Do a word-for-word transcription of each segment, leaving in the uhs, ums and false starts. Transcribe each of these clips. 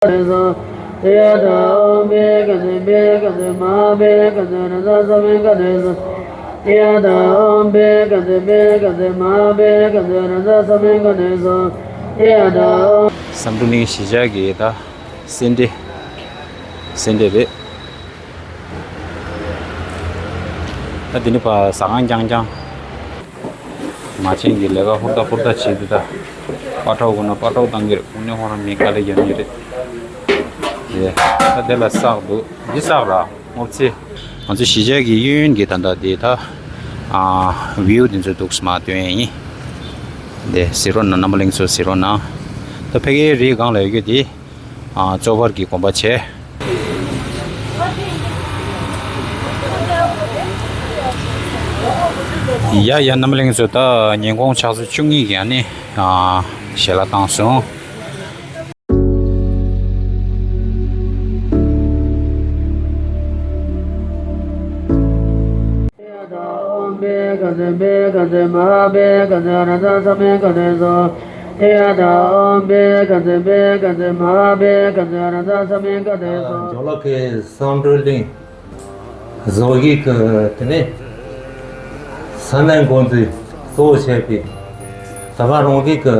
དེ་ཡང་དང་ཨོཾ་བྷཻ་ཥ་ཛྙཱ་བྷཻ་ཥ་ཛྙཱ་མ་ཧཱ་བྷཻ་ཥ་ཛྙཱ་རཏྣ་སཾ་ཡུག་དེ་སོ། དེ་ཡང་དང་ཨོཾ་བྷཻ་ཥ་ཛྙཱ་བྷཻ་ཥ་ཛྙཱ་མ་ཧཱ་བྷཻ་ཥ་ཛྙཱ་རཏྣ་སཾ་ཡུག་དེ་སོ། དེ་ཡང་དང་ཨོཾ། བསམ་གྲུབ་གླིང་གཞིས་ཆགས་ཀྱི་ད་སེ་འབྲས། སེ་འབྲས་རེད། ད་འདི་ནི་ཕ་ཟ་ཁང་རྐྱང་རྐྱང་། མ་བྱན་གྱི་ལས་ཀ་ཧུར་ཐག་ཧུར་ཐག་བྱེད་དུས་ད། པ་ཏྲོག་དགོས་ན་པ་ཏྲོག་བཏང་གི་རེད། དངོས་གནས་ཁོ་རང་མི་དཀའ་ལས་རྒྱབ་ཀྱི་རེད། རེད། ད་དེ་ལ་བསགས་འདུག་འདི་བསགས་ར་སྔོ་ཚལ། ང་ཚོ་གཞིས་ཆགས་ཀྱི་གཡས་གཡོན་གྱི་ད་ལྟ་དེ་ད། ཨ། བིའུ་དེ་ཚོ་འདུག་སེ་མར་སྟོན་ཡིན། དེ་གཟིགས་རོགས་གནང་། རྣམ་པ་ལྷན་རྒྱས་ཚོ་གཟིགས་རོགས་གནང་། ད་ཕ་གིའི་རིའི་སྒང་ལ་ཡོད་རྒྱུ་དེ། ཨ། གཙོ་བར་གྱི་དགོན་པ་བྱས། ཡ་ཡ། རྣམ་པ་ལྷན་རྒྱས་ཚོ་ད་ཉིན་གུང་ཕྱག་ཚོད་བཅུ་གཉིས་ཀྱི་ཨ་ནི། ཨ། ཞལ་ལག་བཏང་སོང་། དེ་ཡང་དང་ཨོཾ་བྷཻ་ཥ་ཛྙཱ་བྷཻ་ཥ་ཛྙཱ་མ་ཧཱ་བྷཻ་ཥ་ཛྙཱ་རཏྣ་སཾ་ཡུག་དེ་སོ། དེ་ཡང་དང་ཨོཾ་བྷཻ་ཥ་ཛྙཱ་བྷཻ་ཥ་ཛྙཱ་མ་ཧཱ་བྷཻ་ཥ་ཛྙཱ་རཏྣ་སཾ་ཡུག་དེ་སོ། ཇོ་ལ་ཁའི་བསམ་གྲུབ་གླིང་བཟོ་གི་གི་དེ་ནས་ས་གནས་འགོ་འཛིན་གཙོ་བོ་བྱས་པའི་ད་ག་རང་གི་གི་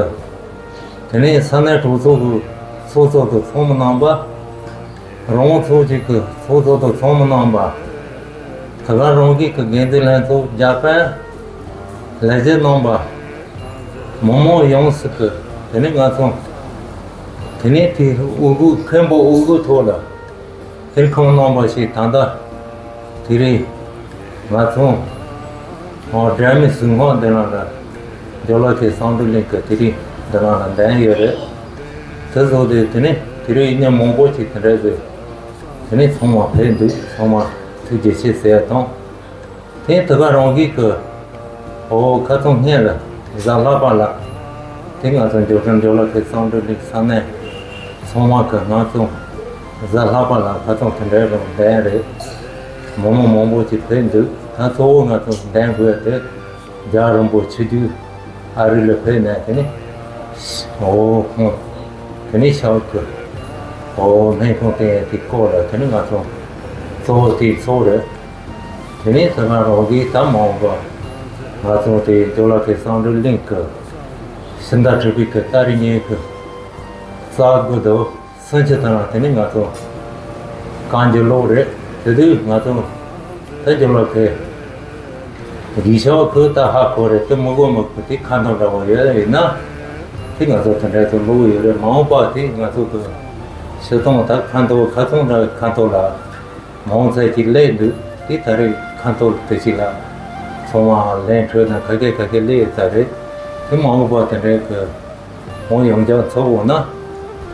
དེ་ནས་ས་གནས་གྲོས་ཚོགས་ཀྱི་ཚོགས་གཙོ་དང་ཚོགས་མི་རྣམ་པ། རང་ཚོགས་ཀྱི་གི་ཚོགས་གཙོ་དང་ཚོགས་མི་རྣམ་པ། ད་ག་རང་གི་གི་འགན་འཛིན་ལྷན་ཚོགས་རྒྱ་དཔོན། ལས་བྱེད་རྣམ་པ། མི་མང་ཡོངས་སུ་གི་དེ་ནས་ང་ཚོ་དེ་ནས་དེ་དབུ་འགོ་མཁན་པོ་དབུ་འགོའི་ཐོག་ལ་དེ་ཁོང་རྣམ་པ་ཞིག་ད་ལྟ་དེ་རིང་ང་ཚོ་ཨོ་སྒྲ་མི་གཟིགས་སྔོན་འདི་ལ་ལ་ཇོ་ལ་ཁའི་བསམ་གྲུབ་གླིང་གི་དེ་རིང་འདི་ལ་ལ་འདོན་ཡོད་རེད། དེ་བཟོ་དེ་དེ་ནས་དེ་རིང་མི་མང་པོ་ཞིག་དེ་འདྲ་བཟོས། དེ་ནས་ཚང་མ་ཕེབས་འདུག་ཚང་མ་ཐུགས་རྗེ་ཆེ་ཟེར་ཡ་དང་། དེ་དེ་ག་རང་གི་གི་ཨོ་ཁ་ཚང་སྔན་ལ་གཟའ་ལྷག་པ་ལ་དེ་ང་ཚོ་འབྱོར་འབྲིང་ཇོ་ལ་ཁའི་བསམ་གྲུབ་གླིང་ས་གནས་ཚང་མ་གི་ང་ཚོ་གཟའ་ལྷག་པ་ལ་ཁ་ཚང་དེ་འདྲའི་རང་ལྡན་རེད། མི་མང་མང་པོ་ཅིག་ཕེབས་འདུག་ད་གཙོ་བོ་ང་ཚོ་ལྡན་དགོས་དེ་རྒྱལ་བ་རིན་པོ་ཆེ་རྒྱུད་ཨ་རི་ལ་ཕེབས་ནས་དེ་ནི་ཨོ་ཁོང་དེ་ནི་ཤར་གི་ཨོ་སྨན་ཁང་བསྟེན་ཡས་དེ་སྐོར་ལ་དེ་ནི་ང་ཚོ་གཙོ་བོ་དེ་ཚོ་རེད། དེ་ནས་ད་ག་རང་གི་ད་མ་འོངས་པ་ང་ཚོ་དེ་ཇོ་ལ་ཁའི་བསམ་གྲུབ་གླིང་གི་ཕྱི་ཟླ་དྲུག་པའི་གི་ཏ་རིག་གཉིས་གི་གཟའ་དགུ་དང་སུམ་ཅུ་དང་དེ་ནས་ང་ཚོ་གང་ཅི་ལོག་རེད། དེ་དུས་ང་ཚོ་ད་ཇོ་ལ་ཁའི་གི་ཤོག་ཁུ་ད་ཧ་གོ་རེད། དེ་མི་གོ་མི་གོ་དེ་ཁ་འཐོར་འདྲ་བོ་ཡོད་ཡིན་ན་དེ་ང་ཚོ་དེ་འདྲ་ཚོ་ལོག་ཡོད་རེད། མ་འོངས་པ་དེ་ང་ཚོ་གི་ཕྱི་ཚོང་ད་ཁ་འཐོར་ཁ་ཚོང་འདྲ་ཁ་འཐོར་ལ། མང་ཚད་ཅིག་སླེབས་འདུག་དེ་ད་རེས་ཁ་འཐོར་དེ་ཅིག་ལ་ཚོང་བ་ལེན་འཕྲོད་ན་ག་གེ་ག་གེ་སླེབས་ད་རེད། དེ་མ་འོངས་པ་དེ་འདྲའི་གི་འོང་ཡོང་རྒྱག་ཚོགས་འོང་ན་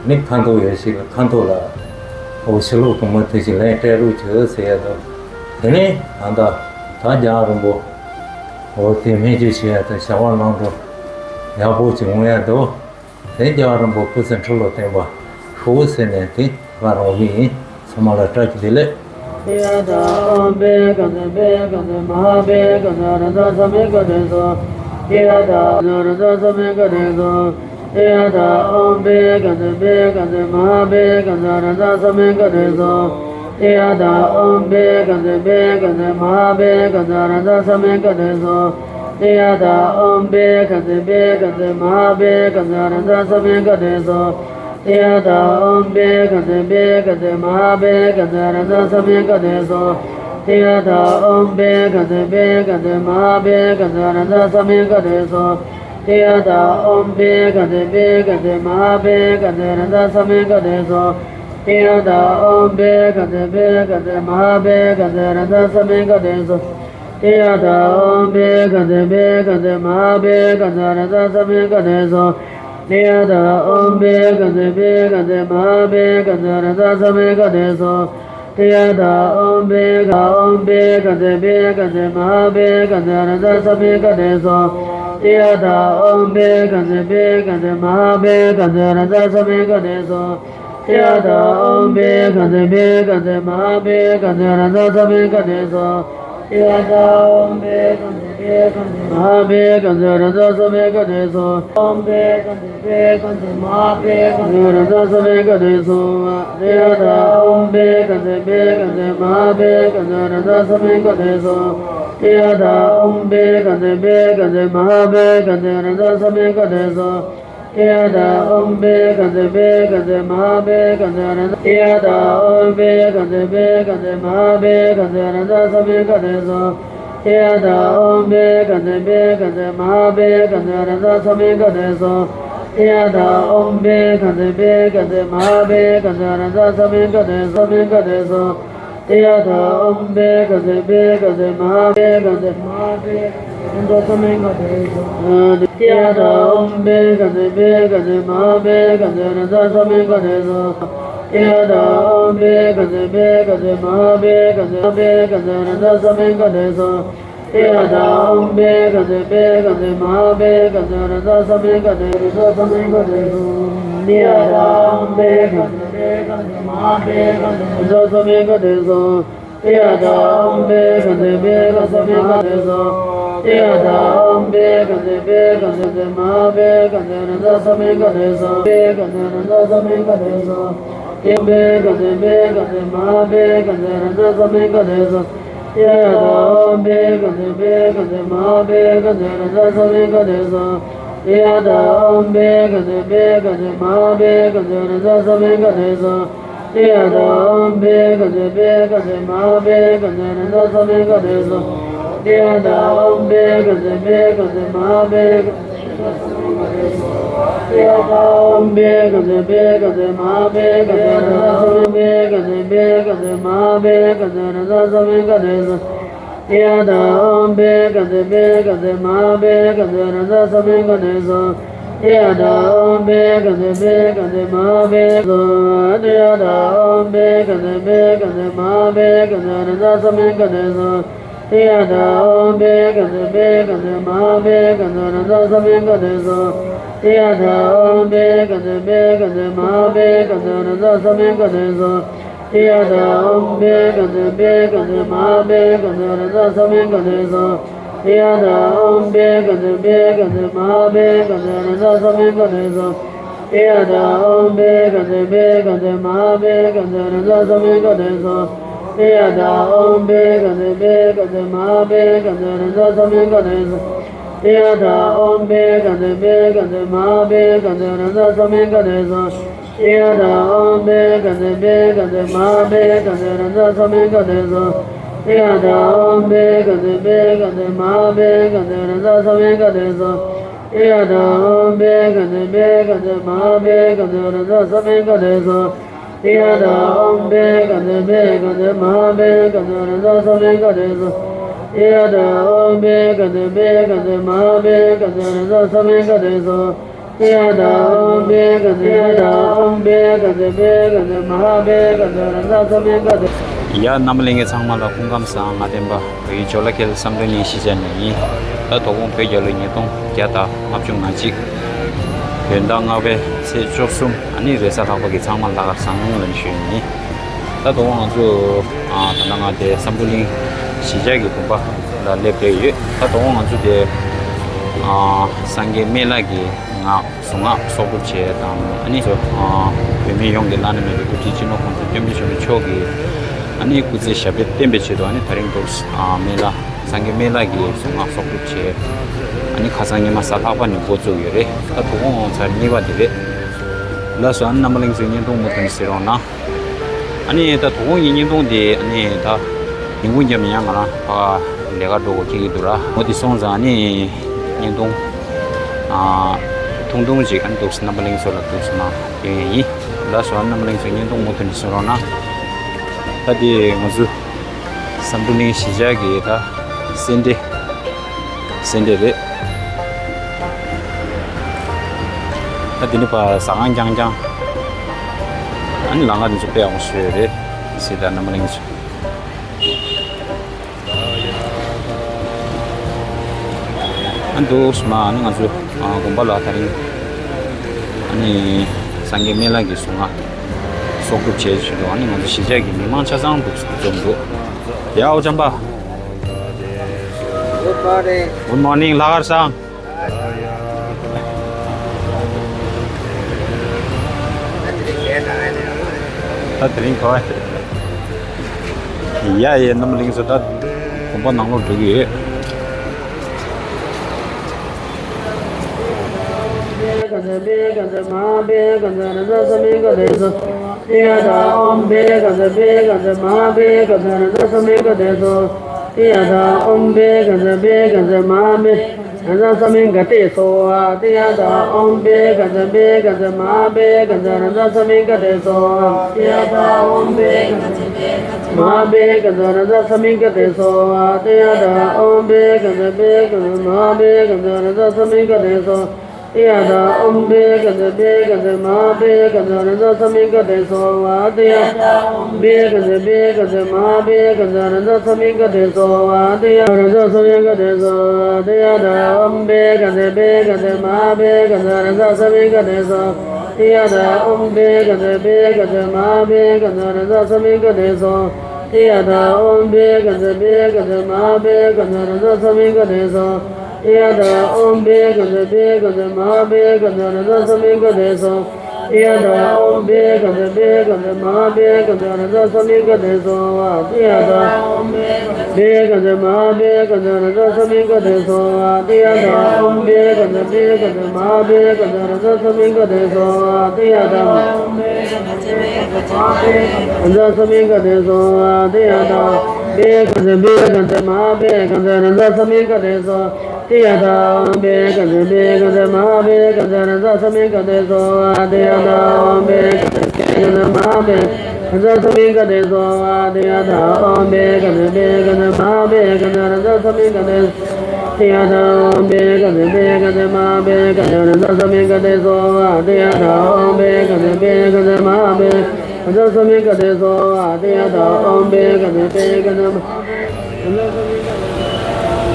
ནི་ཁ་འཐོར་ཡོད་ཞིག་ལ་ཁ་འཐོར་ལ་འོ་ཕྱི་ལོགས་གི་མི་དེ་ཅིག་ལེན་སྤྲད་རོགས་བྱོས་ཟེར་ཡ་དང་། དེ་ནས་ད་ལྟ་ད་རྒྱལ་བ་རིན་པོ་འོ་དེ་སྨན་བཅོས་བྱེད་ཡ་དང་བྱ་བ་ནང་དུ་ཡག་པོ་ཅིག་འོང་ཡ་དང་། དེ་རྒྱལ་བ་རིན་པོ་སྐུ་ཚེ་ཁྲི་ལོ་བརྟན་པ་ཤོག་ཟེར་ནས་དེ་ང་རང་བཞིན་ཡིན། ཚང་མ་ལ་བཀྲ་ཤིས་བདེ་ལེགས། དེ་ཡང་དང་ཨོཾ་བྷཻ་ཥ་ཛྙཱ་བྷཻ་ཥ་ཛྙཱ་མ་ཧཱ་བྷཻ་ཥ་ཛྙཱ་རཏྣ་སཾ་ཡུག་དེ་སོ། དེ་ཡང་དང་ཨོཾ་རཏྣ་སཾ་ཡུག་དེ་སོ། དེ་ཡང་དང་ཨོཾ་བྷཻ་ཥ་ཛྙཱ་བྷཻ་ཥ་ཛྙཱ་མ་ཧཱ་བྷཻ་ཥ་ཛྙཱ་རཏྣ་སཾ་ཡུག་དེ་སོ། དེ་ཡང་དང་ཨོཾ་བྷཻ་ཥ་ཛྙཱ་བྷཻ་ཥ་ཛྙཱ་མ་ཧཱ་བྷཻ་ཥ་ཛྙཱ་རཏྣ་སཾ་ཡུག་དེ་སོ། དེ་ཡང་དང་ཨོཾ་བྷཻ་ཥ་ཛྙཱ་བྷཻ་ཥ་ཛྙཱ་མ་ཧཱ་བྷཻ་ཥ་ཛྙཱ་རཏྣ་སཾ་ཡུག་དེ་སོ། དེ་ཡང་དང་ཨོཾ་བྷཻ་ཥ་ཛྙཱ་བྷཻ་ཥ་ཛྙཱ་མ་ཧཱ་བྷཻ་ཥ་ཛྙཱ་རཏྣ་སཾ་ཡུག་དེ་སོ། དེ་ཡང་དང་ཨོཾ་བྷཻ་ཥ་ཛྙཱ་བྷཻ་ཥ་ཛྙཱ་མ་ཧཱ་བྷཻ་ཥ་ཛྙཱ་རཏྣ་སཾ་ཡུག་དེ་སོ། དེ་ཡང་དང་ཨོཾ་བྷཻ་ཥ་ཛྙཱ་བྷཻ་ཥ་ཛྙཱ་མ་ཧཱ་བྷཻ་ཥ་ཛྙཱ་རཏྣ་སཾ་ཡུག་དེ་སོ། དེ་ཡང་དང་ཨོཾ་བྷཻ་ཥ་ཛྙཱ་བྷཻ་ཥ་ཛྙཱ་མ་ཧཱ་བྷཻ་ཥ་ཛྙཱ་རཏྣ་སཾ་ཡུག་དེ་སོ། དེ་ཡང་དང་ཨོཾ་བྷཻ་ཥ་ཛྙཱ་བྷཻ་ཥ་ཛྙཱ་མ་ཧཱ་བྷཻ་ཥ་ཛྙཱ་རཏྣ་སཾ་ཡུག་དེ་སོ། དེ་ཡང་དང་ཨོཾ་བྷཻ་ཥ་ཛྙཱ་བྷཻ་ཥ་ཛྙཱ་མ་ཧཱ་བྷཻ་ཥ་ཛྙཱ་རཏྣ་སཾ་ཡུག་དེ་སོ། དེ་ཡང་དང་ཨོཾ་བྷཻ་ཨོཾ་བྷཻ་ཥ་ཛྙཱ་བྷཻ་ཥ་ཛྙཱ་མ་ཧཱ་བྷཻ་ཥ་ཛྙཱ་རཏྣ་སཾ་ཡུག་དེ་སོ། དེ་ཡང་དང་ཨོཾ་བྷཻ་ཥ་ཛྙཱ་བྷཻ་ཥ་ཛྙཱ་མ་ཧཱ་བྷཻ་ཥ་ཛྙཱ་རཏྣ་སཾ་ཡུག་དེ་སོ། དེ་ཡང་དང་ཨོཾ་བྷཻ་ཥ་ཛྙཱ་བྷཻ་ཥ་ཛྙཱ་མ་ཧཱ་བྷཻ་ཥ་ཛྙཱ་རཏྣ་སཾ་ཡུག་དེ་སོ། དེ་ཡང་དང་ཨོཾ་བྷཻ་ཥ་ཛྙཱ་བྷཻ་ महाभयंकरं च रजतस्मिन् घटे सो। महाभयंकरं च रजतस्मिन् घटे सो। तया च महाभयंकरं च रजतस्मिन् घटे सो। तया च महाभयंकरं च महाभयंकरं च रजतस्मिन् घटे सो। तया च महाभयंकरं च महाभयंकरं च रजतस्मिन् घटे सो। तया च महाभयंकरं च महाभयंकरं च रजतस्मिन् घटे सो। तया च महाभयंकरं च महाभयंकरं च रजतस्मिन् घटे सो। तया च महाभयंकरं च महाभयंकरं च रजतस्मिन् घटे सो। तया च महाभयंकरं च महाभयंकरं च रजतस्मिन् घटे सो। तया च महाभयंकरं च महाभयंकरं च रजतस्मिन् घटे सो। तया च महाभयंकरं च महाभयंकरं च रजतस्मिन् घटे सो। तया च महाभयंकरं च महाभयंकरं च रजतस्मिन् घटे सो। तया च महाभयंकरं च महाभयंकरं च रजतस्मिन् घटे सो। तया च महाभयंकरं च महाभयंकरं च रजतस्मिन् घटे सो। महाभयंकरं च महाभयंकरं च रजतस्मिन् घटे सो। तया च महाभयंकरं च महाभयंकरं च रजतस्मिन् घटे सो। तया च महाभयंकरं च महाभयंकरं च रजतस्मिन् घटे सो। तया च महाभयंकरं च महाभयंकरं च रजतस्मिन् घटे सो। तया च महाभयंकरं च महाभयंकरं च रजतस्मिन् घटे सो। तया च महाभयंकरं च महाभयंकरं च रजतस्मिन् घटे सो। तया च महाभयंकरं च महाभयंकरं च रजतस्मिन् घटे सो। तया च महाभयंकरं च महाभयंकरं च रजतस्मिन् घटे सो। तया च महाभयंकरं च महाभयंकरं च महाभयंकरं च रजतस्मिन् घटे सो। तया च महाभयंकरं च महाभयंकरं च महाभयंकरं च रजतस्मिन् घटे सो। तया च महाभयंकरं च महाभयंकरं च रजतस्मिन् घटे सो। तया च महाभयंकरं च महाभयंकरं च रजतस्मिन् घटे सो। तया च महाभयंकरं च महाभयंकरं च रजतस्मिन् घटे सो। तया च महाभयंकरं च महाभयंकरं च रजतस्मिन् घटे सो। तया च महाभयंकरं च महाभयंकरं च रजतस्मिन् घटे सो। तया च महाभयंकरं च महाभयंकरं च रजतस्मिन् घटे सो। तया च महाभयंकरं च महाभयंकरं च रजतस्मिन् घटे सो। तया च महाभयंकरं च महाभयंकरं च रजतस्मिन् घटे सो। तया च महाभयंकरं च महाभयंकरं च रजतस्मिन् घटे सो। तया च महाभयंकरं च महाभयंकरं च रजतस्मिन् घटे सो। तया च महाभयंकरं च महाभयंकरं च रजतस्मिन् घटे सो। तया च महाभयंकरं च महाभयंकरं च रजतस्मिन् घटे सो। तया च महाभयंकरं च महाभयंकरं च महाभयंकरं च रजतस्मिन् घटे སོ། ཡ། རྣམ་པ་ལྷན་རྒྱས་ཚང་མ་ལ་སྐུ་ཁམས་བཟང་། ང་བསྟན་པ་བོད་ཡིག་ཇོ་ལ་ཁེལ་བསམ་གྲུབ་གླིང་གཞིས་ཆགས་ནས་ཡིན། ད་དོ་དགོང་བོད་རྒྱལ་ལོ་ཉིས་སྟོང་བརྒྱ་དང་ལྔ་བཅུ་ང་གཅིག་བོད་ཟླ་ལྔ་པའི་ཚེས་བཅུ་གསུམ། ཨ་ནི་རེས་གཟའ་ལྷག་པ་གི་ཚང་མ་ལ་ཁར་བཟང་ལན་ཞུ་ཡིན། ད་དོ་དགོང་ང་ཚོ་ཨ་ད་ལྟ་ང་དེ་བསམ་གྲུབ་གླིང་གཞིས་ཆགས་ཀྱི་དགོན་པ་ལ་སླེབས་བསྡད་ཡོད། ད་དོ་དགོང་ང་ཚོ་དེ་ཨ་སངས་རྒྱས་སྨན་བླ་གི་ང་གཟུངས་སྔགས་གསོག་སྒྲུབ་བྱས་དང་། ཨ་ནི་ཚོ་ཨ་བོད་མི་ཡོངས་ཀྱི་བླ་ན་མེད་པའི་སྐུ་ཕྲེང་སྤྱི་ནོར་གོང་ས་སྐྱབས་མགོན་ཆེན་པོ་མཆོག་གི་ཨ་ནི་སྐུ་ཚེ་ཞབས་པད་བརྟན་པའི་ཆེད་དུ། ཨ་ནི་དེ་རིང་འདུག་ཨ་སྨན་བླ་སངས་རྒྱས་སྨན་བླ་གི་གཟུངས་སྔགས་གསོག་སྒྲུབ་བྱས། ཨ་ནི་ཁ་སང་ཉི་མ་གཟའ་ལྷག་པ་ནས་འགོ་བཙུགས་ཡོད་རེད། ད་དོ་དགོང་ཚར་གཉིས་པ་དེ་རེད། ལགས་སོ། ཨ་ནི་རྣམ་པ་ལྷན་རྒྱས་ཚོས་བརྙན་ཐུང་མུ་མཐུད་གཟིགས་རོགས་གནང་། ཨ་ནི་ད་དོ་དགོང་གི་བརྙན་ཐུང་དེ་ཨ་ནི་ད་ཉིན་གུང་རྒྱབ་ནས་ཡང་ང་རང་ཕ་ལས་ཀ་འགྲོ་དགོས་ཁེལ་གྱི་འདུག་ར། འོ་དེ་སོང་ཙང་ཨ་ནི་བརྙན་ཐུང་ཨ་ཐུང་ཐུང་ཅིག་ཨ་ནི་འདུག་སེ་རྣམ་པ་ལྷན་རྒྱས་ཚོ་ལ་འདུག་སེ་མར་སྟོན་ཡས་ཡིན། ལགས་སོ། ཨ་ནི་རྣམ་པ་ལྷན་རྒྱས་ཚོས་བརྙན་ཐུང་མུ་མཐུད་ནས་གཟིགས་རོགས་གནང་། ད་དེ་ང་ཚོ་བསམ་གྲུབ་གླིང་གཞིས་ཆགས་ཀྱི་ད་སེ་འབྲས། སེ་འབྲས་རེད། ད་དེ་ནི་ཕར་ཟ་ཁང་རྐྱང་རྐྱང་། ཨ་ནི་ལམ་ཁ་དེ་ཚོ་དཔེ་ཡག་པོ་བཟོས་ཡོད་རེད། གཟིགས་དང་རྣམ་པ་ལྷན་རྒྱས་ཚོ། ཨ་འདུག་སེ་མར་ཨ་ནི་ང་ཚོ་ཨ་དགོན་པ་ལ་དེ་རིང་ཨ་ནི་སངས་རྒྱས་སྨན་བླ་གི་གཟུངས་སྔགས་གསོག་སྒྲུབ་བྱེད་བཞིན་འདུག་ཨ་ནི་ང་ཚོ་གཞིས་ཆགས་ཀྱི་མི་མང་ཆ་ཚང་འདུག་སེ་འཛོམས་འདུག་ཡ། ཨོ་ཅམ་པ། Good morning, ལྷག་དཀར་ཚང་། ད་དེ་རིང་ག་ཡ་ཡ་རྣམ་གླིང་ཚོ་ད་དགོན་པ་ནང་ལོགས་འགྲོ་གི་ཡོད།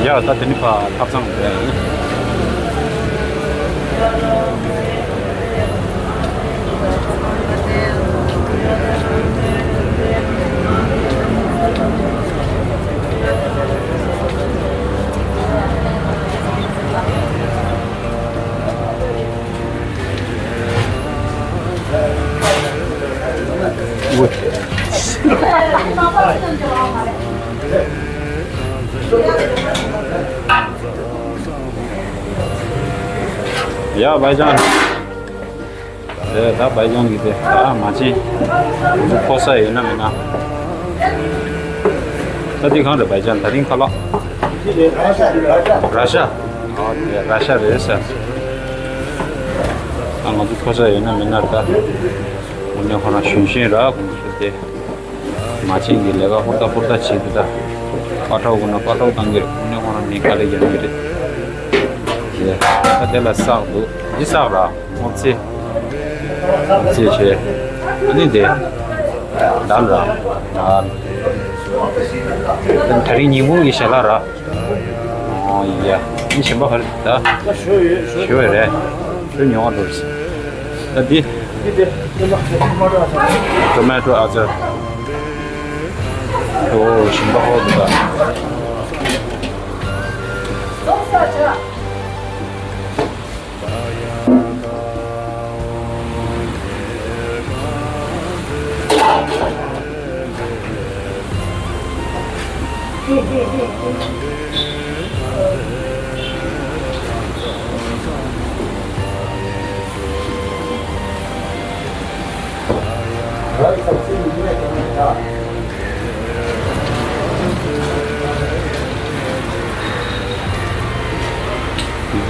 ཡ་ད་དེ་ནི་ཕ་ཐབ་ཚང་རེད། ཡ་བའི་ཅང་། རེད་ད་བའི་ཅང་གི་དེ་ད་མ་ཅན་ཁོ་ས་ཡོད་ན་མེད་ན། ད་འདི་གང་རེད་བའི་ཅང་ད་རིང་ཁ་ལག་ར་ཤ། ཨ་དེ་ར་ཤ་རེད་ས། ད་ང་ཚོ་ཁོ་ས་ཡོད་ན་མེད་ན་ད། དངོས་གནས་ཁོ་རང་གཞོན་གཞོན་ར་ཁོང་ཚོ་དེ། མ་བྱན་གྱི་ལས་ཀ་ཧུར་ཐག་ཧུར་ཐག་བྱེད་དུས་ད། པ་ཏྲོ་དགོས་ན་པ་ཏྲོ་བཏང་གི་རེད། དངོས་གནས་ཁོ་རང་ནི་དཀའ་ལས་རྒྱག་གི་རེད། ཡ། ད་དེ་ལ་བསགས་འདུག་འདི་བསགས་ར། སྔོ་ཚལ། སྔོ་ཚལ་བྱས། ཨ་ནི་དེ། དལ་ར། དལ། དེ་ད་རིང་ཉིན་གུང་གི་ཞལ་ལག་ར། ཨོ་ཡ། འདི་གཞན་པ་ག་རེ་ད། ཞུ་བ་རེད། ཞུ་མྱོང་བ་འགྲོ་རེད། ད་འདི། ཊོ་མེ་ཊོ་ཨ་ཅར། ཨོ་གཞན་པ་ཧོ་འདུག་ད།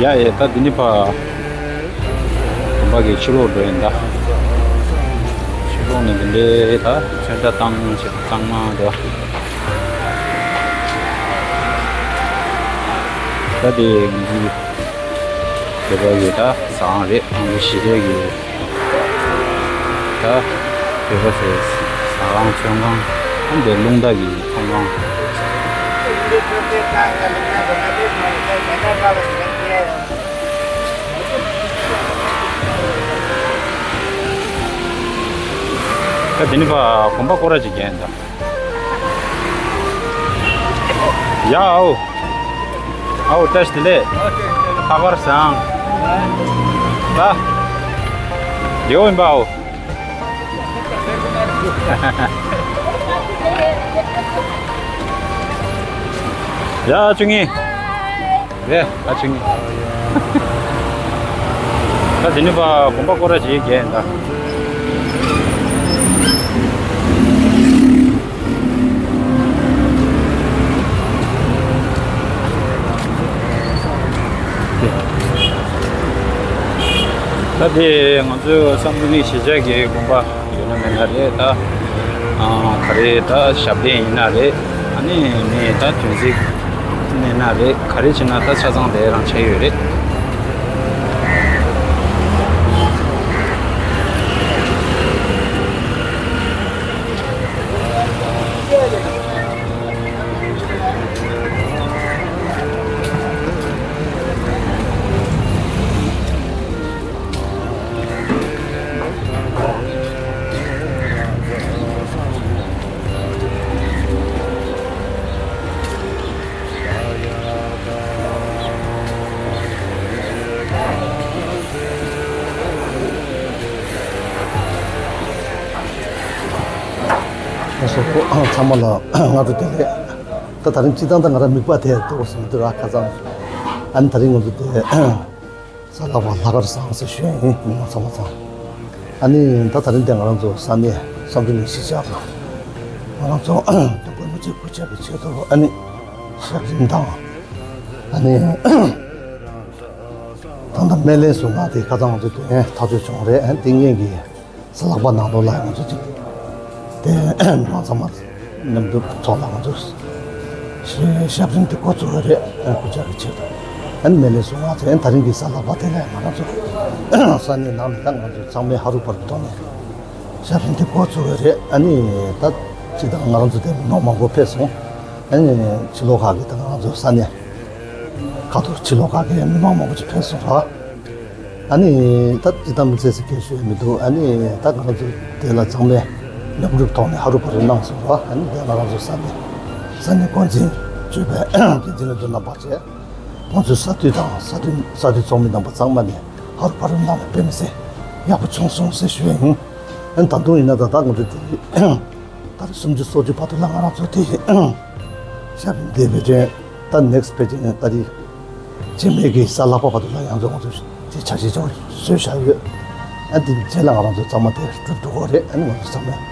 ཡ་ཡ་ད་འདི་ནི་ཕ། དགོན་པ་གི་ཕྱི་ལོགས་འགྲོ་ཡིན་ད། ཕྱི་ལོགས་ནས་འདི་འདྲའི་ད་ཚོན་ཁྲ་བཏང་བྱས་བཏང་མ་འགྲོ། ད་དེ་ངེད་ཀྱི་བོད་པ་གི་ད་ཟ་ཁང་རེད། ཨང་ཀི་ཞི་བདེ་གི་ད་བོད་པ་ཚོའི་ཟ་ཁང་ཚོང་ཁང་ཨང་དེ་རླུང་རྟ་གི་ཚོང་ཁང་། ད་དེ་ནི་ཕ་གོམ་པ་སྐོར་ར་ཅིག་རྒྱག་ཡིན་ད། ཡ་ཨོ། ཨའོ་བཀྲ་ཤིས་བདེ་ལེགས། ལྷག་དཀར་བཟང་། ལ། ཡོད་ཡིན་པའོ། ཡ་ཆུ་ངེ། རེད་ཨ་ཆུ་ངེ། ད་དེ་ནི་པ་དགོན་པ་སྐོར་ར་བྱེད་ཀྱི་ཡིན་ད། ད་དེ་ང་ཚོའི་བསམ་གྲུབ་གླིང་གཞིས་ཆགས་ཀྱི་དགོན་པ་ཡོད་ན་མེད་ན་རེད་ད། ཨ་ག་རེ་ད་ཞབས་བརྟན་ཡིན་ན་རེད། ཨ་ནི་མི་ད་དོན་ཚིག་གནས་ན་རེད། ག་རེ་བྱེད་ན་ད་ཆ་ཚང་དེ་རང་ཆ་ཡོད་རེད། ཚང་མ་ལ་སྔ་དྲོ་བདེ་ལེགས། ད་ད་རིང་སྤྱི་བཏང་ད་ང་རང་མིག་པ་དེ་ལྟོགས་སོང་འདི་ར་ཁ་སང་། ཨ་ནི་ད་རིང་ང་ཚོ་དེ་གཟའ་ལྷག་པ་ལྷག་དཀར་བཟང་ཟེར་ཞུ་ཡ་ཡིན། མི་མང་ཚང་མ་ཚང་། ཨ་ནི་ད་ད་རིང་དེ་ང་རང་ཚོ་ས་གནས་བསམ་གྲུབ་གླིང་གཞིས་ཆགས་ལ་ང་རང་ཚོ་དགོན་པ་མི་གཅིག་དགུ་ཆ་གི་ཆེད་དུ་ཨ་ནི་ཞབས་རིམ་དང་ཨ་ནི་ད་ལྟ་སྨན་བླའི་གཟུངས་སྔགས་དེ་ཁ་སང་ང་ཚོ་དེ་ཐག་གཅོད་བྱུང་རེད། ཨ་ནི་ཏིང་ངེ་གི་གཟའ་ལྷག་པ་ནང་ལོགས་ལ་ང་ཚོ་ཅིག་དེ་མི་མང་ཚང་མ་མཉམ་དུ་ཚོགས་ལ་ང་ཚོ་ཞབས་རིམ་དེ་འགོ་བཙུགས་ཡོད་རེད། སྐུ་ཕྱྭ་གི་ཆེད་དུ་ཨ་ནི་སྨན་བླའི་གཟུངས་སྔགས་ཚེ་ད་རིང་གི་གཟའ་ལྷག་པ་དེ་ལ་ང་རང་ཚོ་ས་གནས་ནང་ནས་ད་ང་ཚོ་ཚང་མས་ཧ་རུ་བར་དུ་ཐོག་ནས་ཞབས་རིམ་དེ་འགོ་བཙུགས་ཡོད་རེད། ཨ་ནི་ད་ཅི་ད་ང་རང་ཚོ་དེ་མི་མང་མང་པོ་ཕེབས་སོང་། ཨ་ནི་ཕྱི་ལོགས་ཁག་གི་ད་ང་རང་ཚོ་ས་གནས་ཁ་ཐོར་ཕྱི་ལོགས་ཁག་གི་མི་མང་མང་པོ་ཅིག་ཕེབས་སོང་ར། ཨ་ནི་ད་ཅི་ལྟར་མི་ཚེ་ཟེར་སྐད་ཤོད་མི་འདུག་ཨ་ནི་ད་ང་རང་ཚོ་དེ་ལ་ཚང་མས་མཉམ་རུབ་ཐོག་ནས་ཧ་རུ་བ་རུ་གནང་སོང་བ། ཨ་ནི་དེ་ང་རང་ཚོ་ས་གནས་ས་གནས་འགོ་འཛིན་གཙོས་པའི་འགན་འཛིན་ལས་དོན་རྣམ་པ་བཅས་ཁོང་ཚོའི་ས་འཐུས་དང་ས་འཐུས་ས་འཐུས་ཚོགས་མི་རྣམ་པ་ཚང་མ་ནས་ཧ་རུ་བ་རུ་གནང་ནས་དཔེ་མི་སྲིད་ཡག་པོ་བྱུང་སོང་ཟེར་ཞུ་ཡ་ཡིན། ཨ་ནི་ད་དུང་ཡིན་ན་ད་ལྟ་ང་ཚོ་དེ་ད་རེས་སུམ་ཅུ་སོ་བཅུ་བར་དུ་ལ་ང་རང་ཚོ་དེ་ཞབས་འདེབས་པའི་དོན། ད་next page ད་རེས་རྗེས་མའི་གི་གཟའ་ལྷག་པ་བར་དུ་ལ་ཡང་རྫོང་ཚོ་དེ་ཆ་ཤས་ཅིག་བཟོས་བཞག་ཡོད། ཨ་འདི་རྗེས་ལ་ང་རང་ཚོ་ཚང་མ་དེ་སྒྲུབ་ཐུབ་ཀྱི་རེད། ཨ་ནི་ང་ཚོ་ཚང་མས་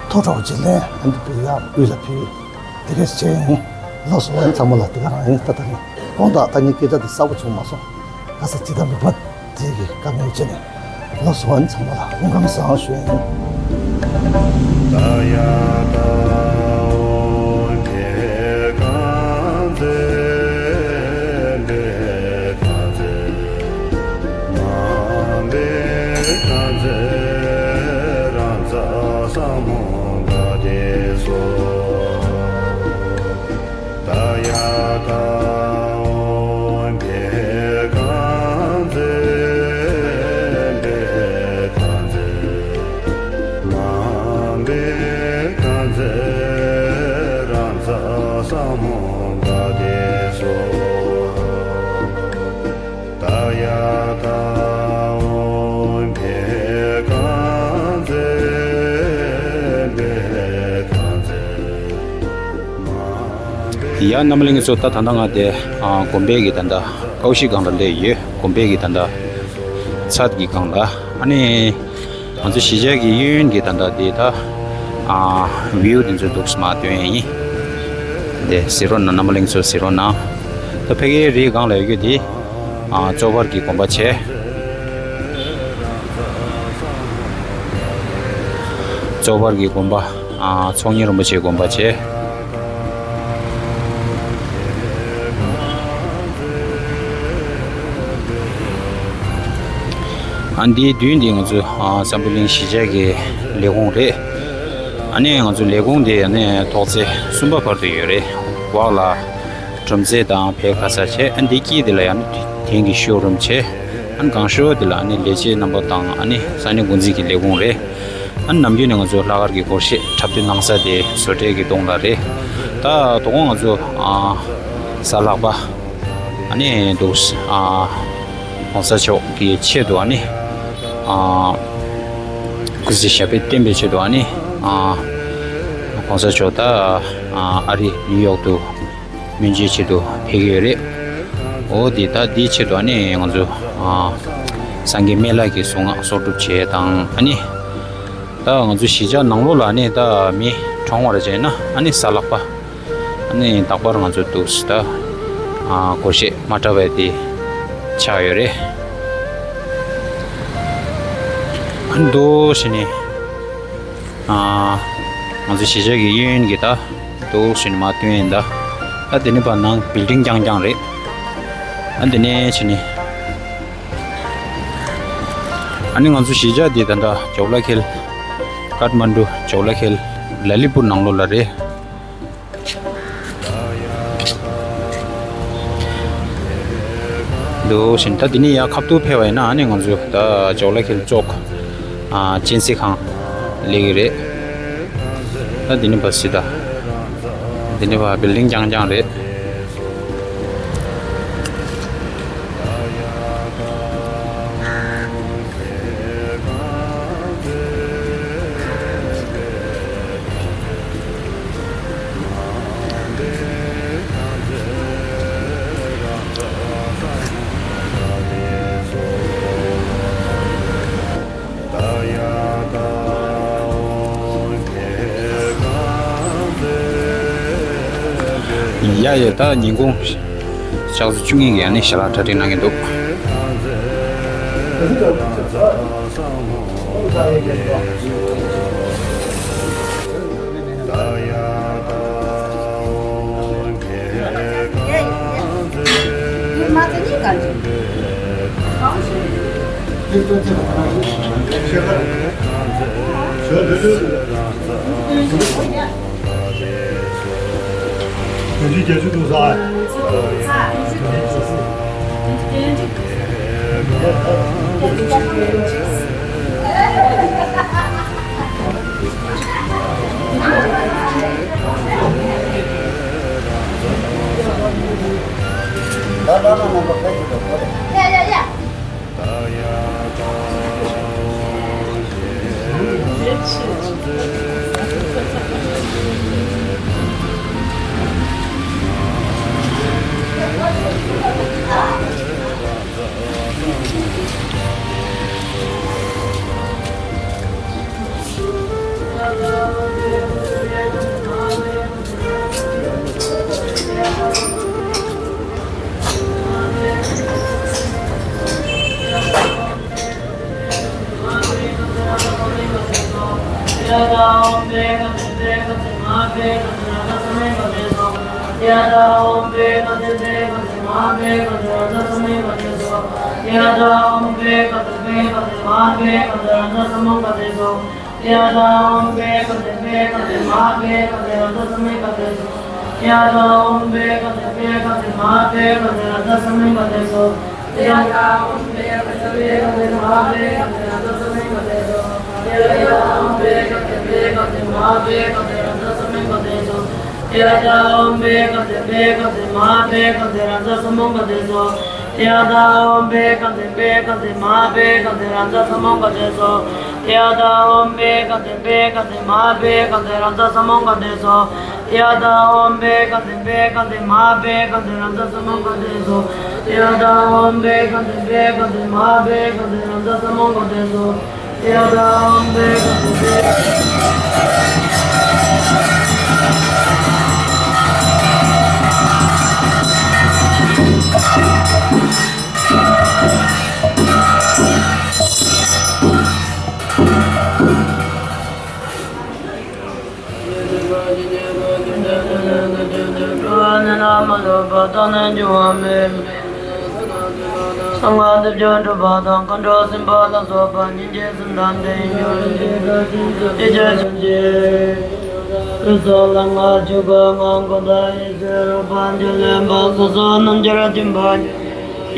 ཐུགས་སྤྲོ་བོ་ཅིག་ལེན། ཨ་འདི་བི་ཡག་དབུས་ལ་ཕུལ་དེ་གས་བྱས་ཡིན། ལགས་སོ། ཨ་ནི་ཚང་མ་ལ་དེ་ག་རང་ཡིན། ད་ད་རིང་དགོང་དག་ད་ངའི་སྐད་ཆ་དེ་གསལ་པོ་བྱུང་མ་སོང་། ཁ་ས་ཅི་ད་མི་ཕ་དེ་གི་དཀའ་ངལ་བྱས་ནས། ལགས་སོ། ཨ་ནི་ཚང་མ་ལ་སྐུ་ཁམས་བཟང་ཞུ་ཡིན། ཡ་རྣམ་པ་ལྷན་རྒྱས་ཚོ། ད་ད་ལྟ་ང་དེ་ཨ་དགོན་པའི་གི་ད་ལྟ་ཀའོ་ཤི་སྒང་ལ་སླེབས་ཡོད། དགོན་པའི་གི་ད་ལྟ་ཚལ་གྱི་སྒང་ལ། ཨ་ནི་ང་ཚོ་གཞིས་ཆགས་ཀྱི་གཡས་གཡོན་གྱི་ད་ལྟ་དེ་ད་ཨ་view་དེ་ཚོ་འདུག་སེ་མར་སྟོན་ཡིན། དེ་གཟིགས་རོགས་གནང་། རྣམ་པ་ལྷན་རྒྱས་ཚོ་གཟིགས་རོགས་གནང་། ད་ཕ་གིའི་རིའི་སྒང་ལ་ཡོད་རྒྱུ་དེ་ཨ་གཙོ་བར་གྱི་དགོན་པ་བྱས། གཙོ་བར་གྱི་དགོན་པ། ཨ་ཚོགས་གཉིས་རིན་པོ་ཆེའི་དགོན་པ་བྱས། ཨ་འདིའི་མདུན་འདི་ང་ཚོ་ཨ་བསམ་གྲུབ་གླིང་གཞིས་ཆགས་ཀྱི་ལས་ཁུངས་རེད། ཨ་ནི་ང་ཚོ་ལས་ཁུངས་འདི་ཨ་ནི་ཐོག་བརྩེགས་གསུམ་པ་བར་དུ་ཡོད་རེད། འོག་ལ་གྲུམ་རྩེ་དང་བལ་ཁ་ས་བྱས། ཨ་འདི་དཀྱིལ་འདི་ལ་ཡང་ནི་དེང་གི་ཤོ་རུམ་བྱས། ཨ་ནི་སྒང་ཤོ་འདི་ལ་ཨ་ནི་ལས་བྱེད་རྣམ་པ་དང་ཨ་ནི་ས་གནས་འགོ་འཛིན་གྱི་ལས་ཁུངས་རེད། ཨ་ནི་ནམ་རྒྱུན་ནས་ང་ཚོ་ལྷག་དཀར་གྱི་སྒོར་གཞས་འཁྲབ་སྟོན་གནང་ས་དེ་བཟོ་གྲྭའི་གི་གདོང་ལ་རེད། ད་དོ་དགོང་ང་ཚོ་ཨ་གཟའ་ལྷག་པ་ ཨ་ནི་འདུག་ཨ་༸གོང་ས་མཆོག་གི་ཆེད་དུ་ཨ་ནི་ཨ་སྐུ་ཚེ་ཞབས་པད་བརྟན་པའི་ཆེད་དུ་ཨ་ནི་ཨ་༸གོང་ས་མཆོག་ད་ཨ་ཨ་རི་ནིའུ་ཡོག་ཏུ་སྨོན་ཚིག་ཆེད་དུ་ཕེབས་ཀྱི་ཡོད་རེད། འོ་དེ་ད་དེའི་ཆེད་དུ་ཨ་ནི་ང་ཚོ་ཨ་སངས་རྒྱས་སྨན་བླ་གི་གཟུངས་སྔགས་གསོག་སྒྲུབ་བྱས་དང་ཨ་ནི་ད་ང་ཚོ་གཞིས་ཆགས་ནང་ལོགས་ལ་ཨ་ནི་ད་མི་གྲོངས་པ་བྱས་ན་ཨ་ནི་གཟའ་ལྷག་པ་ཨ་ནི་རྟག་པར་ང་ཚོ་འདུག་སེ་ད་ཨ་སྒོར་གཞས་མ་འདྲ་བ་དེ་ཆགས་ཡོད་རེད། ཨ་ནི་འདུག་སེ་ནི་ཨ་ང་ཚོ་གཞིས་ཆགས་ཀྱི་གཡས་གཡོན་གྱི་ད་འདུག་སེ་ནི་མར་སྟོན་ཡིན་ད། ད་དེ་ནི་ཕར་ནང་བིལ་ཌིང་རྐྱང་རྐྱང་རེད། ཨ་དེ་ནས་བྱས་ནི་ཨ་ནི་ང་ཚོ་གཞིས་ཆགས་འདི་ད་ལྟ་ཇོག་ལ་ཁེལ། ཀཏ་མན་ཌུ་ཇོག་ལ་ཁེལ། ལ་ལི་པུར་ནང་ལོགས་ལ་རེད། འདུག་བཞིན་ད་འདི་ནས་ཡར་ཁ་ཐུག་ཕེབས་པ་ཡིན་ན་ཨ་ནི་ང་ཚོ་ད་ཇོག་ལ་ཁེལ་ཙོག་ཨ་གཅན་གཟན་ཁང་སླེབས་ཀྱི་རེད། ད་འདི་ནས་ཕར་གཟིགས་ད། འདི་ནས་ཕར་བིལ་ཌིང་རྐྱང་རྐྱང་རེད། ཡ་ཡ་ད་ཉིན་གུང་ཞག་ཚོ་བཅུ་གཉིས་ཀྱི་ཡང་ནི་ཞལ་ལག་གྲ་སྒྲིག་གནང་གི་འདུག་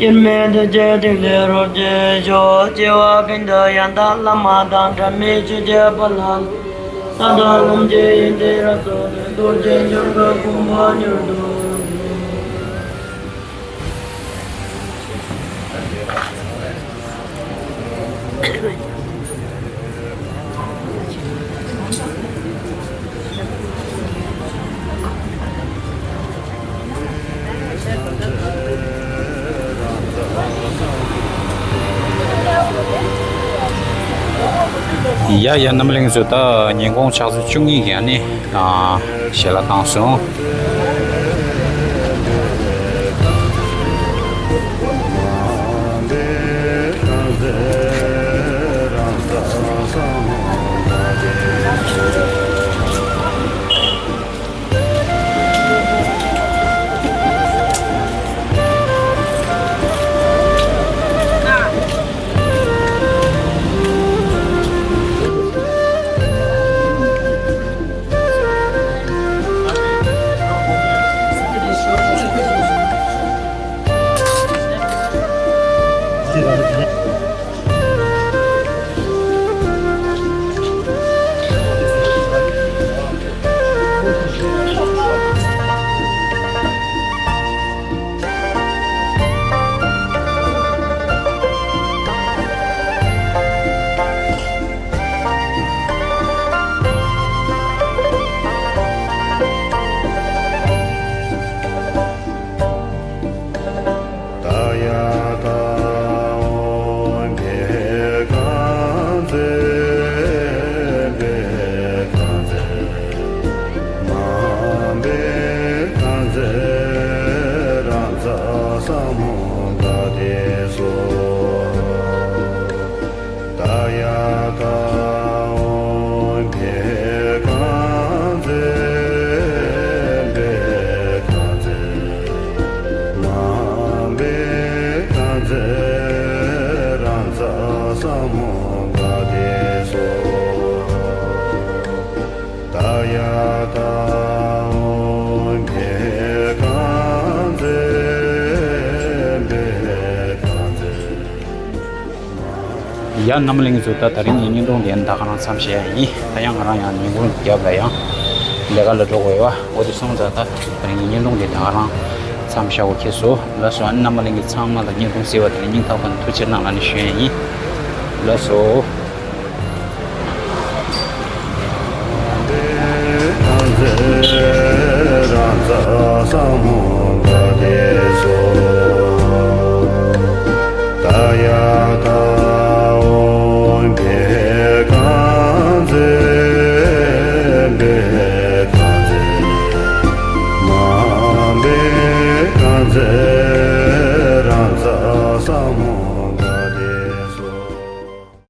དབྱེར་མེད་ཐུགས་རྗེ་ཐིག་ལེ་རབ་རྒྱས་ཤོག་སྐྱེ་བ་ཀུན་ཏུ་ཡང་དག་བླ་མ་དང་འབྲལ་མེད་ཆོས་ཀྱི་དཔལ་ལ། ས་དང་ལམ་གྱི་ཡོན་ཏན་རབ་རྫོགས་ནས། རྡོ་རྗེ་འཆང་གི་གོ་འཕང་མྱུར་དུ། ཡ་ཡ། རྣམ་པ་ལྷན་རྒྱས་ཚོ། ད་ཉིན་གུང་ཕྱག་ཚོད་བཅུ་གཉིས་ཀྱི་ཨ་ནི་ཞལ་ལག་བཏང་སོང་། ད་ཡ་ད་འོ་བེ་ག་ཛེ་བེ་ག་ཛེ་མ་བེ་ག་ཛེ་ར་ཛ་ས་མོ་ག་དེ་སོ། ད་ཡ་ད་འོ་བེ་ག་ཛེ་བེ་ག་ཛེ་མ་བེ་ག་ཛེ་ར་ཛ་ས་མོ་ག་དེ་སོ། ད་ཡ་ད་འོ་བེ་ག་ཛེ་བེ་ག་ཛེ། ཡ་རྣམ་པ་ལྷན་རྒྱས་ཚོ། ད་དེ་རིང་གི་བརྙན་ཐུང་དེ་ད་ག་རང་མཚམས་བཞག་ཡ་ཡིན། ད་ཡང་ང་རང་ཡང་ཉིན་གུང་རྒྱབ་ལ་ཡང་ལས་ཀ་ལ་འགྲོ་དགོས་ཡོད་པ། འོ་དེ་སོང་ཙང་ད་དེ་རིང་གི་བརྙན་ཐུང་དེ་ད་ག་རང་མཚམས་བཞག་དགོས་ཁེལ་སོང་། ལགས་སོ། ཨ་ནི་རྣམ་པ་ལྷན་རྒྱས་ཚང་མ་ལ་བརྙན་ཐུང་གཟིགས་པ་དེ་ལ་སྙིང་ཐག་པ་ནས་ཐུགས་རྗེ་གནང་ལབ་ནས་ཞུ་ཡ་ཡིན། ལགས་སོ།